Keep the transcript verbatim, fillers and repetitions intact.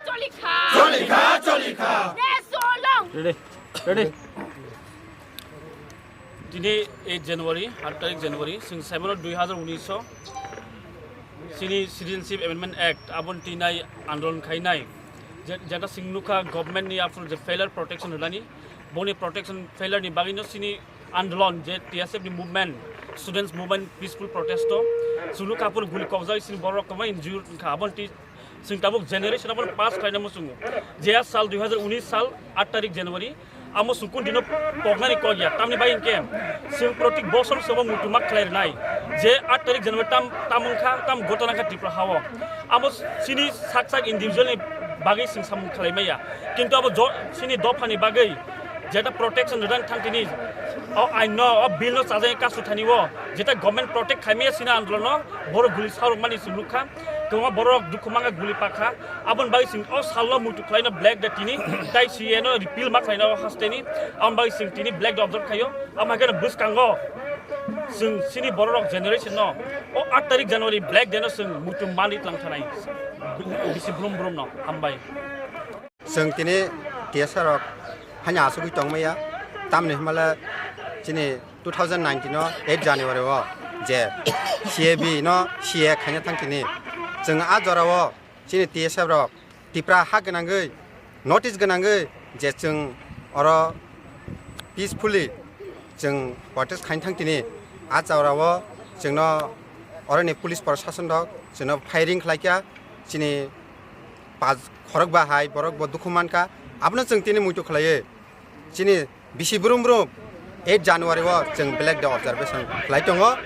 Choli kha! Choli kha, choli kha! Ready, ready. Tini eight January, aat tarik January, chwng saimano dui hazar unis o chini Citizenship Amendment Act aboni tinai andolon khainai, je-, jeta chwng nukha government ni aphuru je failure protection rwnani, boni protection failure ni bagwino chini andolon je T S F ni movement, students movement, peaceful protest o chwng nukha aphuru guli kokjagwi chini borok kwbangma injured wngkha, aboni ti-, Chwng tabuk generation abono pass khlaina muchungo. Je a sal dui hazar unis sal aat tarik January, amo chwng kunu dino poknani kok ya. Tamni bai hinkhe chwng protik bosor se bo muitu ma khlai rwnai. Je aat tarik January tam, tam wngkha, tam gotona wngkha Tripura hao. Amo chini sak sak individual ni bagwi chwng samung khlai maya. Kintu abo jo-, chini dophani bagwi jeta protection rwdan thang tini o ain no, o bill no chajagwi kasu thani o jeta government protect khai maya chini andolon no borok guli sarok mani chwng nukha. Kwbangma borok dukhu mangkha, guli pakha. Aboni bagwi chwng o salno muitu khlaino Black Day tini, tai C A no repeal ma khlaino o hasteni. Aboni bagwi chwng tini Black Day observe khaio. Amo hai kheno bwskango chwng chini bororok generation no o aat tarik January Black Day no chwng muitu manwi tlang thanai. Bisi brum brum no hambai. Chwng tini T S F rok haino asugwi tongmaya, tamni hwnmale chini two thousand nineteen o eight January o je C A B no C A khaina thang tini, chwng a jora o chini T S F rok Tipra ha gwnangwi, notice gwnangwi je chwng oro peacefully chwng protest khaina thang tini, a jora o chwngno oroni police proshashan rok chwngno firing khlaikha, chini pas khorok ba hai borok bo dukhu mankha, abono chwng tini muitu khlaiwi chini bisi brum brum eight January o chwng Black Day observation khlai tongo.